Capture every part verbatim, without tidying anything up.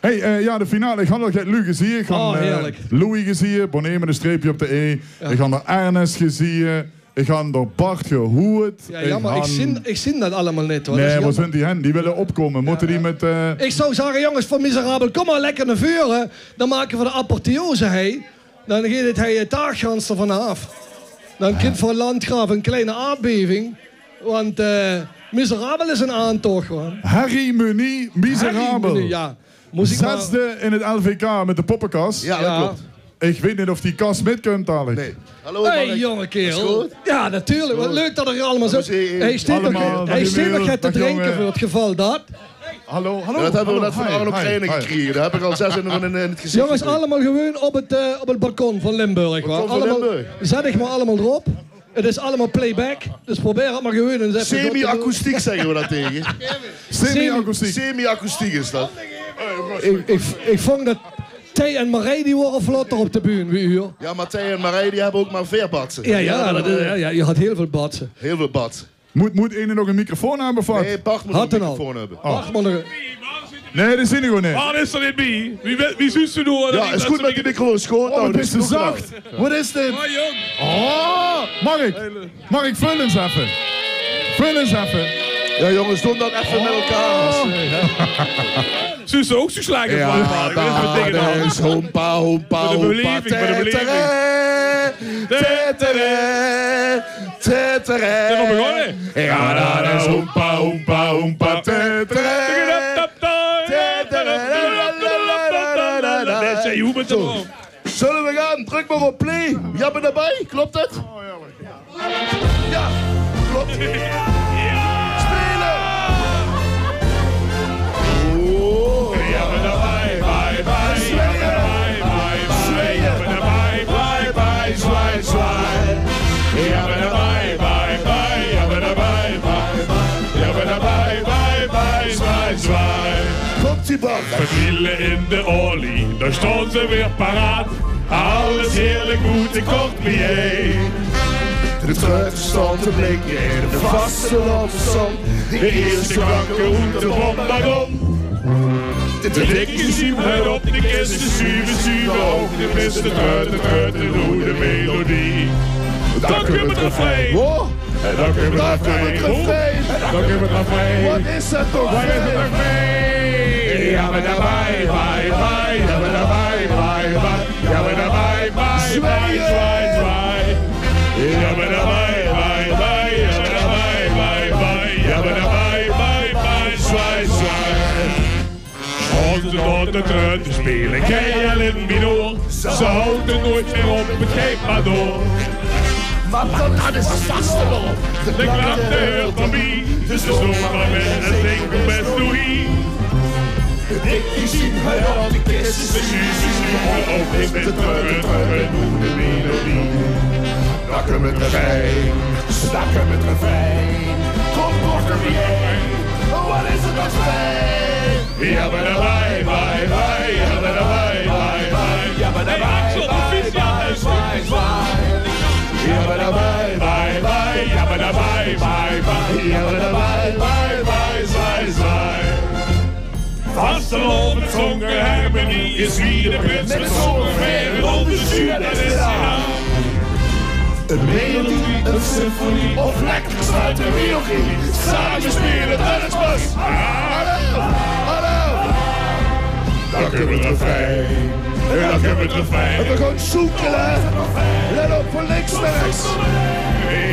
Hey, eh, jao, de finale. Ich han al get luuj gezieë. Ich han, eh, Louis gezieë, Bonnet mit ein streepje op de e. Jao. Ich han d'r Ernest gezieë. Ich han d'r Bart gehuurd. Jao, jammer, ich zeen, ich zeen dat allemaol neet, huur. Nae, wo zeen die hen? Die wille opkómme. Mótte die mit, eh, ich zou zage, jónges van Miserabel, kóm mer lekker nao veure. Dan make v'r de apotheose, hè. Dan geit 't hie taag gans d'rvan aaf. Dan kriege v'r landgraaf ein kleine aardbeving. Want, eh, Miserabel is in aantoch, huur. Harmony Miserabel. Harmony, jao. Zesde in 't L V K mit de poppekas. Jao, dat klop. Ich weit neet of die kas mitkump dalik. Nae. Hallo, Mark. Hey, jónge kaerel. Is 't good? Jao, natuurlik. Wat leuk dat geer allemaol zit. Hey, steek nog get te drinke veur 't geval dat. Hallo, hallo. Jao, dat höbbe v'r net van Arno Krijnen gekrege. Dao höb ich al zes in, in 't geziech gekrege. Jónges, allemaol gewoon op 't, eh, op 't balkon van Limburg, wa? Allemaol, zèt uch mer allemaol d'rop. 't Is allemaol playback, dus probeer 't mer gewoon ins effe door te doon. Semi-akoestiek zègke v'r dao tege. Semi-akoestiek. Semi-akoestiek is dat. Ich, ich, ich vónj dat Thei en Marij, die wore vlotter op de bühne wie uur. Jao, mer Thei en Marij, die höbbe ouch mer veer batse. Jao, jao, dat is, jao, jao, geer hat hiel väöl batse. Hiel väöl batse. Mót, mót eine nog ein microfoon aan bevat? Nae, Bart mót ein microfoon höbbe. Oh. Bart mót nog. Nae, die zeen d'r gewoon neet. Bart is d'r neet bie. Wie, wie zuus se door? Jao, is good mit die microfoon. Sjoon. Oh, wat bis se zach. Wat is dit? Oh, jóng. Oh, Mark. Mark, vul ins effe. Vul ins effe. Jao, jónges, doon dat effe mit elkaar. Oh. Zuus se ouch zoe slaag? Jao, dat is hompa, hompa, hompa, tetere, tetere, tetere. Zeen v'r begonne? Jao, dat is hompa, hompa, hompa, tetere, tetere. Nae, zèk, wie mót 't dan? Zölle v'r gaon? Drök mer op play. Jabba dabei, klop dat? Jao, klop. Speule! Oeh. Jabba dabei, bye, bye. Zwaaie. Jabba dabei, bye, bye. Zwaaie, zwaaie, zwaaie. Jabba dabei, bye, bye. Jabba dabei, bye, bye. Jabba dabei, bye, bye. Zwaaie, zwaaie. Kómp-ie, Bart. V'r viele in de olie, dao staon ze weer paraat. Alles heerlik, good en kort bie-ein. De tröte staon te blinke in de vastelaoveszon. De ierste klanke oet de bombagon. De dikkies zien hei op de kiste, zuve, zuve ouch de miste. Tröte, tröte, noe de melodie. Dan kump 't refrein. En dan kump 't refrein. Dan kump 't refrein. Wat is dat toch? Wat is 't toch? Jabba dabei, bye, bye. Jabba dabei, bye, bye. Jabba dabei, bye, bye. Zwaaie. Zwaaie, zwaaie. Jabba dabei, bye, bye. Jabba dabei, bye, bye. Jabba dabei, bye, bye. Zwaaie, zwaaie. Ózze dochter tröte speule geheel in mineur. Ze haute noeit mier op, 't geit mer door. Mer dat is vastelaovend. De klanke huurt d'rbie, dus de zomer mit en zink best doe hie. De dikkies zien hei op de kiste, zuve, zuve ouch de miste. Tröte, tröte, noe de melodie. Dan kump 't refrein, dan kump 't refrein. Kóm, kóm, kóm, jee. Wat is 't toch fijn. Jabba dabei, bye, bye, jabba dabei, bye, bye. Jabba dabei, bye, bye, zwaaie, zwaaie. Jabba dabei, bye, bye, jabba dabei, bye, bye. Jabba dabei, bye, bye, zwaaie, zwaaie. Vastelaovend zónger harmonie is wie de prins mit zónger veer in de zuut, dat is geniaal. Ein melodie, ein symfonie of lekker snuite, wie ouch immer. Same speule, dat is pas. Hallo, hallo. Dan kump 't refrein. Dan kump 't refrein. En v'r gaon zoekele. Let op veur links, rechts.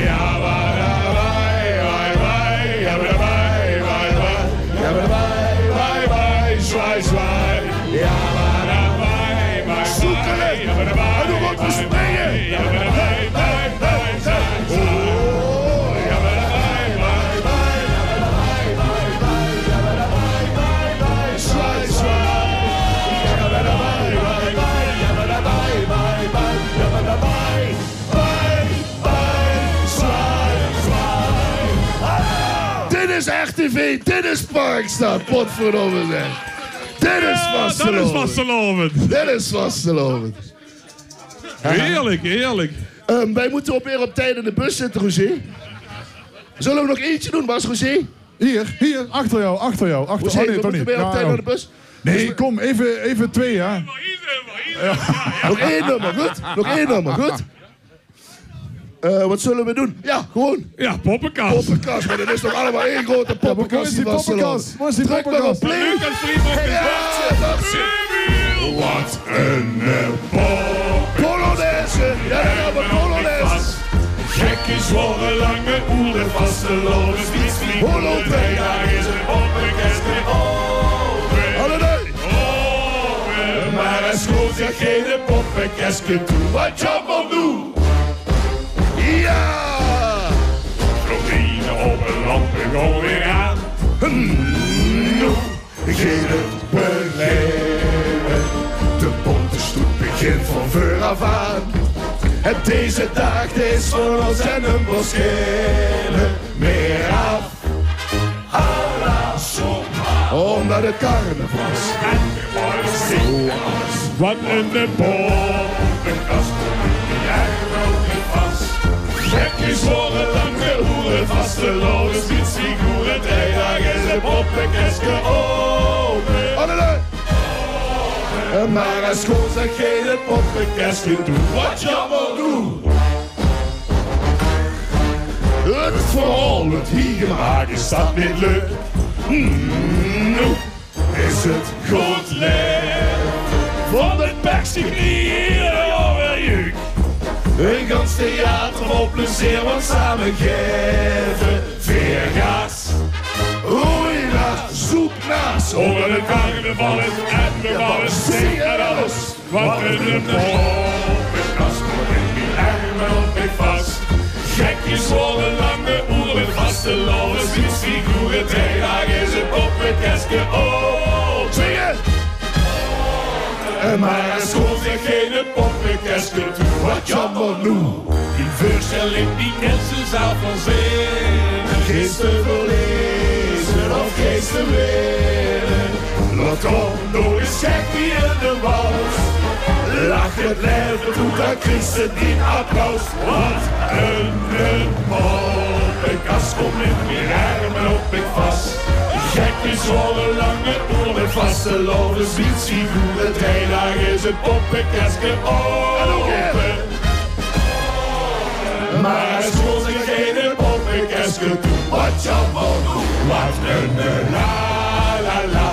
Jabba dabei, bye, bye, jabba dabei, bye, bye. Jabba dabei, bye, bye, zwaaie, zwaaie. Jabba dabei, bye, bye. Zoekele. En dan gaon v'r springe. Jabba dabei, bye, bye, zwaaie, zwaaie. Jabba dabei, bye, bye, jabba dabei, bye, bye, jabba dabei, bye, bye, zwaaie, zwaaie. Jabba dabei, bye, bye, jabba dabei, bye, bye, jabba dabei, bye, bye, zwaaie, zwaaie. Hallo! Dit is R T V, dit is Parkstad, potverdomme zeg. Dit is vastelaovend. Jao, dat is vastelaovend. Dit is vastelaovend. Heerlik, heerlik. Ehm, veer mótte weer op tieje in de bus zitte, Roger. Zölle v'r nog eentje doon, Bas, Roger? Hie, hie, achter dich, achter dich. Achter, Roger, oh nae, toch neet. Veer mótte weer op tieje in de bus. Nee, kom, effe, effe twee, hè. Nog ein nummer, good? Nog ein nummer, good? Eh, wat zulle we doon? Ja, gewoen. Ja, poppekas. Poppekas, maar dat is toch allemaol ein groete poppekas. Trök maar op, please. Wat ein, eh, polonaise. Ja, ja, ja, maar polonaise. Gekke, zwaore, lange oere, vastelaovesfiets. Hallo, drie daag is 't poppekeske ope. Hallo, drie. Ope, maar es good zèk gein poppekeske toe. Wat jammer noe. Ja! Gordijne ope, lampe gaon weer aan. Hm, noe. Gein begriep. De bonte stoet begint van veuraf aan. En deze daag, dees is van ós en 'm waerschijnlik mier aaf. Alla, zomaar. Omdat 't carnaval is. En de boys zingen alles. Wat ein poppekas. Gekke, zwaore, lange oere, vastelaovesfiets, figure, drie daag is 't poppekeske ope. Allele! Maar es good zèk gein poppekeske toe, wat jammer noe. 't Verhaol wat hie gemaak is, dat neet leuk. Hm, noe. Is 't good leuk. Van 't pekske kriege we weer jeuk. Ein gans theater vol plezeer, want same gaeve veer gaas. Roei naas, zoep naas, omdat 't carnaval is en we malle zingen alles. Wat ein poppekas, in mien erm haoj ich vas. Gekke, zwaore, lange oere, vastelaovesfiets, figure, drie daag is 't poppekeske ope. Zingen! Maar es good zèk gein poppekeske toe, wat jammer noe. Die veurstelling, die kins se zelf waal zeen. Geis se verleze of geis se winne. Laot gaon, doon ins gek wie in de wals. Lach 't laeve oet, dan kriegs se dien applaus. Wat ein, ein poppekas, kóm in mien erm, haoj ich vas. Gekke, zwaore, lange oere, vastelaovesfiets, figure, drie daag is 't poppekeske ope. Maar es good zèk gein poppekeske toe, wat jammer noe. Wat ein la la la,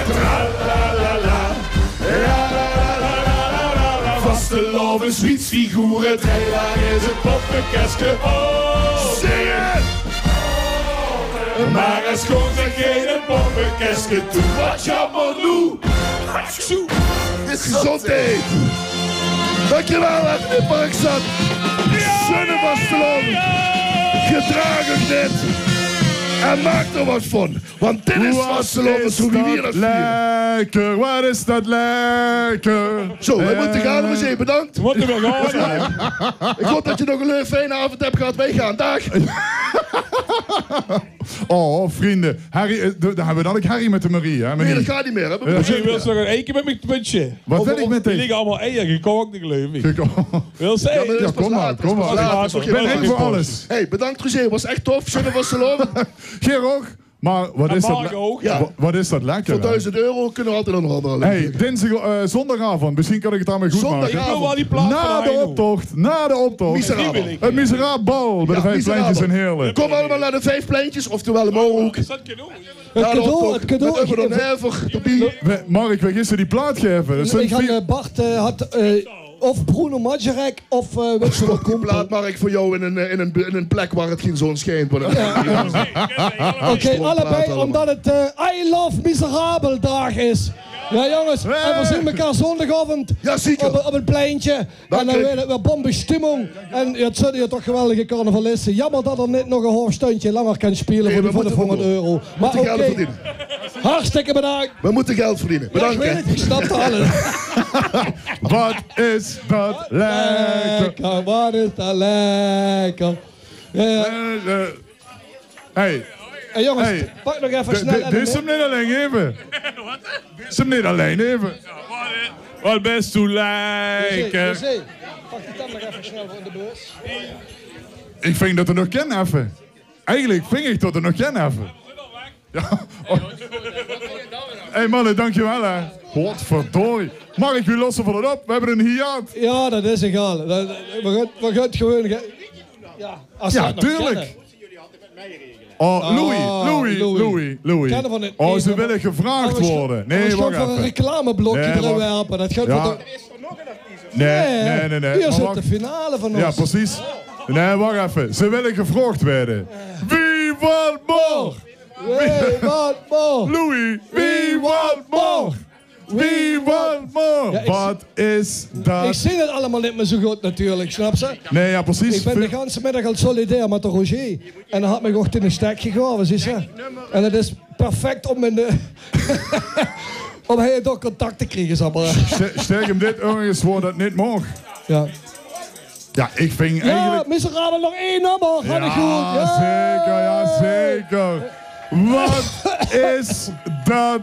tra la la la, la la la. Vastelaovesfiets, figure, drie daag is 't poppekeske ope. Zingen! Maar es good zèk gein poppekeske toe, wat jammer noe. Gezondheid. Dankjewel, Edwin Parkstad. Sjunne vastelaovend. Gedraag uch net. En maak d'r wat van. Want dit is vastelaovend zoe wie veer dat viere. Lekker, wat is dat lekker. Zo, we moeten gaan, Roger, bedankt. We moeten weer gaan, ja. Ik hoop dat je nog een leuke, fijne avond hebt gehad. Wij gaan. Daag. Oh, vrienden. Harry, eh, d-, dan hebben we dadelijk Harry met de Marie, hè, maar nee, dat gaat niet meer, hè. We moeten... Hey, wil ze nog ein eike met mich twitchen? Wat wil ik met deze? Die liggen allemaal eier, gekookt, geloof ik. Gekookt. Wil ze? Ja, maar dat is pas later, dat is pas later. Ik ben één voor alles. Hey, bedankt, Roger. Was echt tof. Sjunne vastelaovend. Geer ouch. Maar wat is dat le-, wa-, wat is dat lekker, hè? Voor duizend euro kunnen we altijd nog wel een... Hey, dinsdag, eh, zondagavond. Misschien kan ik het daarmee goed maken. Zondagavond. Ik wil wel die plaat van Heino. Na de optocht, na de optocht. Miserabel. Het Miserabel bij de Vijf Pleintjes in Heerlen. Kom allemaal naar de Vijf Pleintjes, oftewel Moorhoek. Is dat cadeau? Na de optocht. Het cadeau, het cadeau met Över den Heuvel d'rbie. We, Mark, we gisteren die plaat geven. Dat is... Ik had, eh, Bart, eh, had, eh, of Bruno Mazurek of, eh, wèts se wat, die plaat maak ik veur jou in ein, eh, in ein, in ein plek wo 't gein zon sjijnt. Oké, allebei, omdat 't, eh, I Love Miserabel daag is. Ja, jonges, en we zeen mekaar zondagaovend op, op 't pleintje. En dan weer, weer bombestimmung. En 't zunt hie toch geweldige carnavaliste. Jammer dat 'r neet nog ein haof sjtundje langer kan sjpele veur die viefhóngerd euro. Maar oké. Hartstikke bedankt. We moeten geld verdienen. Bedankt, hè. Ja, ik weet het, ik snap het alles. Wat is dat lekker. Lekker, wat is dat lekker. Ja, ja. Eh, eh, hey. Hey, jongens, pak nog even snel... Doe ze 'm neet allein eve? Doe ze 'm neet allein eve? Wat best doe lekker. José, José, pak die tabak even snel van de bus. Ik vind dat 'r nog kan effe. Eigenlijk vind ik dat 'r nog kan effe. Ja. Oh. Hey manne, dankjewel hè. Godverdorie. Mag ik u losse van het op? We hebben een hiaat. Ja, dat is egaal. Dat, we gaan, we gaan het gewoon... ge- Ja, als ze Ja, dat nog tuurlijk. kennen. Oh, Louis, Oh, Louis, Louis. Louis, Louis. Kennen van het Oh, ze eten. willen gevraagd Anders worden. Nee, anders wacht gaan we een even. reclameblokje Nee, erin wacht. werpen. Dat gaat Ja. voor de- Nee, nee, nee, nee. Hier Maar zit wacht. de finale van Ja, ons. precies. Nee, wacht even. Ze willen gevraagd worden. Wie want more? Wie want more? Louis, wie want more? Wie want more? Ja, ik Wat is dat? Ik zing het allemaal niet meer zo goed natuurlijk, snap ze? Nee, ja, precies. Ik ben de ganse middag al solidair met de Roger. En dan had mij ook in de stek gegaven, zie ze. En dat is perfect om in de... om hij toch contact te krijgen, zeg maar. Ste- Steek hem dit ergens waar dat niet mag. Ja. Ja, ik vind Ja, eigenlijk... miserabel, nog één nummer. Had ik Ja, goed. Ja. zeker, ja, zeker. Wat is dat?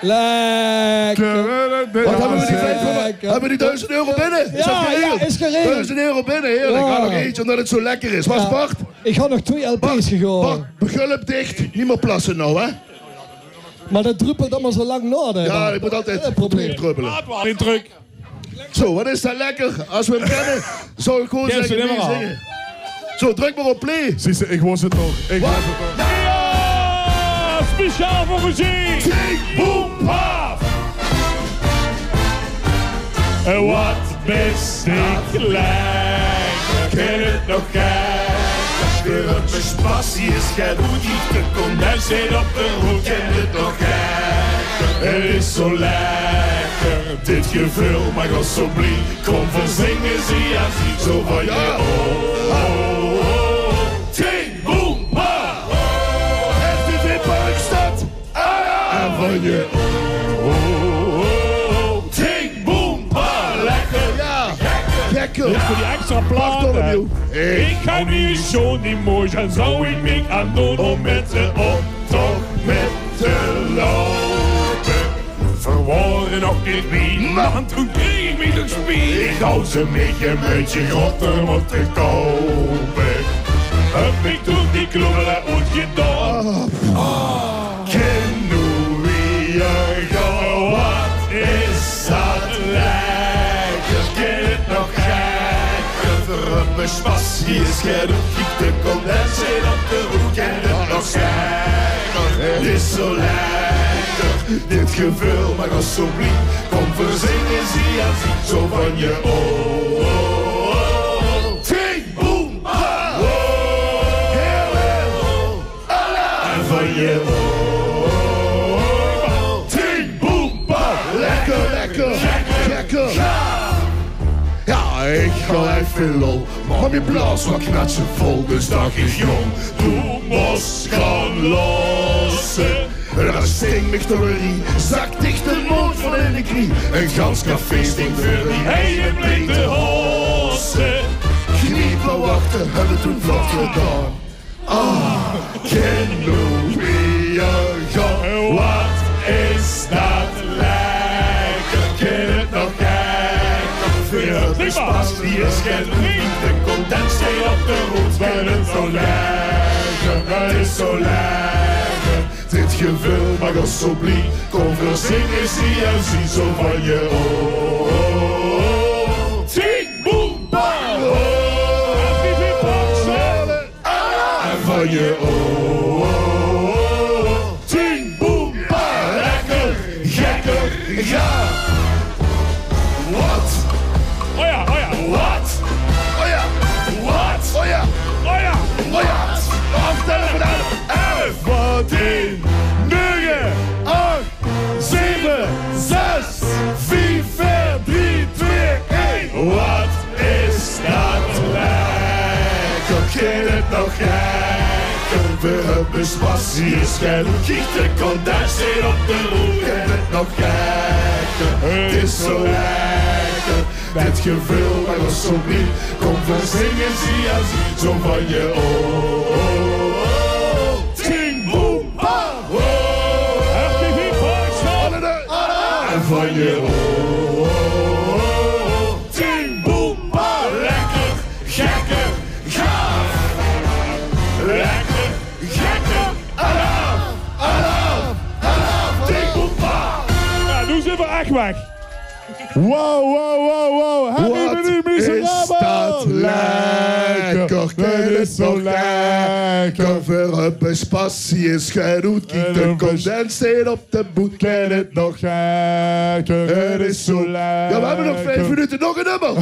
Lekker. Wat Ja, hebben we die zeker. vijfhonderd? Hebben we die duizend euro binnen? Is Ja, dat geregeld? ja, is geregeld. Duizend euro binnen, heerlijk. Ja. Ga nog eentje omdat het zo lekker is. Wat Ja. Bart? Ik had nog twee L P's Bart, gegooid. Bart, begulp dicht. Niet meer plassen nou, hè? Maar dat druppelt allemaal zo lang na, hè, Ja, Bart. ik moet altijd Ja, probleem. druppelen. Laat maar in druk. Zo, wat is dat lekker. Als we hem kennen, zou ik gewoon Yes, zeggen, nummer nee al. zingen. Zo, druk maar op play. Zie ze, ik was het toch. Ik Wat? was het toch. Ja, speciaal voor Roger. Ting, boem, paf. En wat best ik lekker. Ken het nog gek. Weer een passie is het hoe die te komt. En zit op de hoek. Ken het nog gek. Het is zo lekker. Dit geveul maak ós zo blie. Kom, veer zinge zie en zie zo van je. Ja. Oh, oh, oh, oh. Ting, boem, pa. Oh, F T V Parkstad. Ah, en van je. Oh, oh, oh, oh. Ting, boem, pa. Lekker. Ja. Gekker. Dit is voor die extra platen. Bartholomew. Ik ga nu zo'n emoji en zou ik niks aan doen om met ze op toch met te lopen. Veer waore nog neet wied, want toen kreeg ik mich toch spied. Ik hou ze mich een beetje groter moeten kopen. Heb ik toen die kloemele oetgedaon. Oh. Ken noe weer gaon, wat is dat lekker. Ken het nog gek. Verruppe spas, hier is gedoeg. Kiek de condens in op de hoek en het nog lekker. Het is zo lekker, dit geveul maak ós zo blie. Kom, veer zinge zie en zie zo van je. Oh, oh, oh, oh. Ting, boem, pa. Oh, heerlijk. En van je. Oh, oh, oh, oh. Ting, boem, pa. Lekker, lekker, gekker. Ja, ik gaon effe lol. Maar mien blaas waor knetsevol, dus dach ik, jong, doe mós gaon losse. Dao sting mich toch weer in. Zak dich de mood van in de knie. Een gans café sting veur die ene blik te hosse. Kniepe wachte, hebbe toen vlot gedaon. Ah, ken noe weer gaon. Wat is dat lekker, ken het nog gek. Veer höbbe spas, die is gedoeg. De condens in op de hoek, ken het zo lekker, het is zo lekker. Dit geveul maak ós zo blie. Kom, veer zinge zie en zie zo van je. Oh, oh, oh, oh. Ting, boem, pa. Oh, oh, oh, oh. En van je. Oh, oh, oh, oh. Ting, boem, pa. Lekker, gekker, gaaf. Wat? Oh ja, oh ja. Wat? Oh ja. Wat? Oh ja. Oh ja. Wat? Aftelle vanuit elf. Wat? Tien, nege, acht, zeve, zes, vief, veer, drie, twee, ein. Wat is dat lekker? Ken het nog gek. Veer höbbe spas, die is gedoeg. Kiek de condens in op de hoek, ken het nog gek. Het is zo lekker. Dit geveul maak ós zo blie. Kom, veer zinge zie en zie zo van je. Oh, oh, oh, oh. Ting, boem, pa. Oh, oh, oh, oh. Alle de-, alle. En van je. Oh, oh, oh, oh. Ting, boem, pa. Lekker, gekker, gaaf. Lekker, gekker, alaaf, alaaf, alaaf. Ting, boem, weg. Wow, wow, wow, wow. Harry Menu Miserabel. Wat is dat lekker. Ken 't nog lekker. Veur 'n bespassie is gedoed. Kiek, de condens zit op de boet. Ken 't nog lekker. 't Is zo lekker. Ja, we hebben nog vijf minuten. Nog een nummer.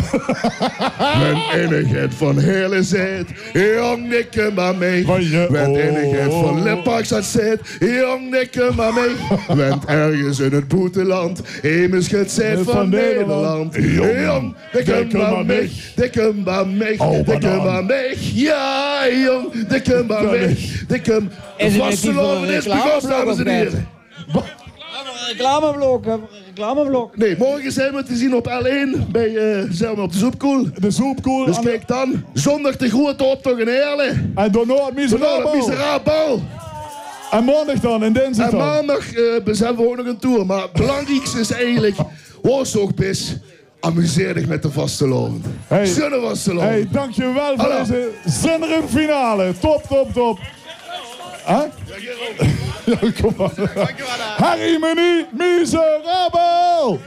Wen enigheid van hele zit. Jong, dikke maar mee. Wen enigheid van Limburg zat zit. Jong, dikke maar mee. Went ergens in het boeteland. Emes gezet van Nederland. Jong, dikke maar mee. Dikke maar mee. Dikke maar mee. Ja, jong, dikke maar mee. Dikke... Vastelaovend is begonnen, dames en heren. Reclameblok, hè, reclameblok. Nee, morgen zijn we te zien op L één bij, eh, zijn we op de Zoepkoel. De Zoepkoel. Dus kijk dan, zondag de grote optocht in Heerlen. En daarna het Miserabel. En maandag dan, en dinsdag dan? En maandag, eh, hebben we ook nog een tour. Maar het belangrijkste is eigenlijk, waar ze ook is, amuseer dich met de vastelaovend. Hey. Schöne vastelaovend. Hey, dankjewel voor deze zinnige finale. Top, top, top. Hè? Ja, kom maar. Harry Menu Miserabel.